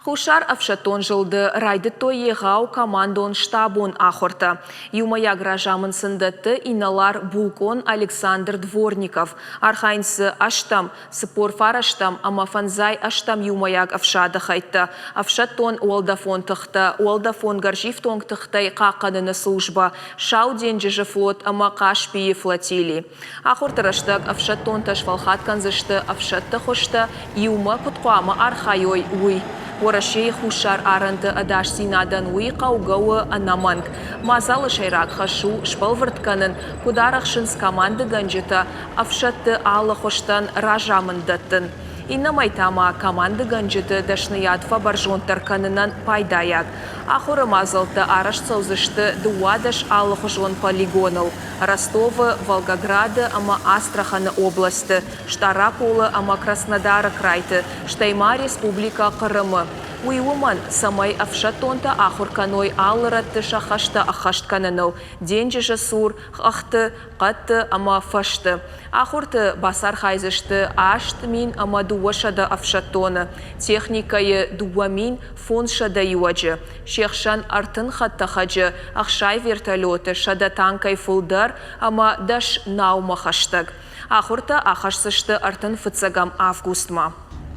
Хуссар ӕфсӕддон зылды райдыдтой егъау командон-штабон ахуыртӕ. Иумӕйаг разамынд сын дӕтты инӕлар-булкъон Александр Дворников. Архайынц дзы ӕстӕм, 49 ӕмӕ фӕндзай ӕстӕм иумӕйаг ӕфсады хӕйттӕ, ӕфсӕддон уӕлдӕфон тыхтӕ, уӕлдӕфон гӕрзифтонг тыхтӕй хъахъхъӕныны службӕ, Сау денджызы флот ӕмӕ Хъаспийы флотили. Ахуырты рӕстӕг ӕфсӕддонтӕ сфӕлхат кӕндзысты ӕфсӕдты хуызтӕ иумӕ куыд хъуамӕ архайой, уый. Уӕрӕсейы хуссар арӕнты ӕдасдзинадӕн уый хъӕугӕ у ӕнӕмӕнг. Мадзалы сӕйраг хӕс у сбӕлвырд кӕнын, куыд арӕхсынц командыгӕнджытӕ ӕфсӕдты алы хуызтӕн разамынд дӕттын. Иннӕмӕй та ма командыгӕнджыты дӕсныйад фӕбӕрзонддӕр кӕнынӕн пайдайаг. Ахуыры мадзӕлттӕ арӕзт цӕудзысты 12 алыхуызон полигоныл, Ростовы, Волгограды ӕмӕ Астраханы областты, Стъараполы ӕмӕ Краснодары крайты, стӕй ма Республикӕ Хъырымы. Уый уымӕн, цӕмӕй ӕфсӕддонтӕ ахуыр кӕной алы рӕтты сӕ хӕстӕ ӕххӕст кӕныныл, денджызы цур, хӕхты, хъӕдты ӕмӕ фӕзты. Ахуырты бацархайдзысты 8200 ӕфсӕддоны, техникӕйы 2500 иуӕджы, се хсӕн 30 хӕдтӕхӕджы, 60 вертолеты, 100 танкӕй фылдӕр ӕмӕ дӕс наумӕ хӕстӕг. Ахуыртӕ ахӕсдзысты 31 августмӕ.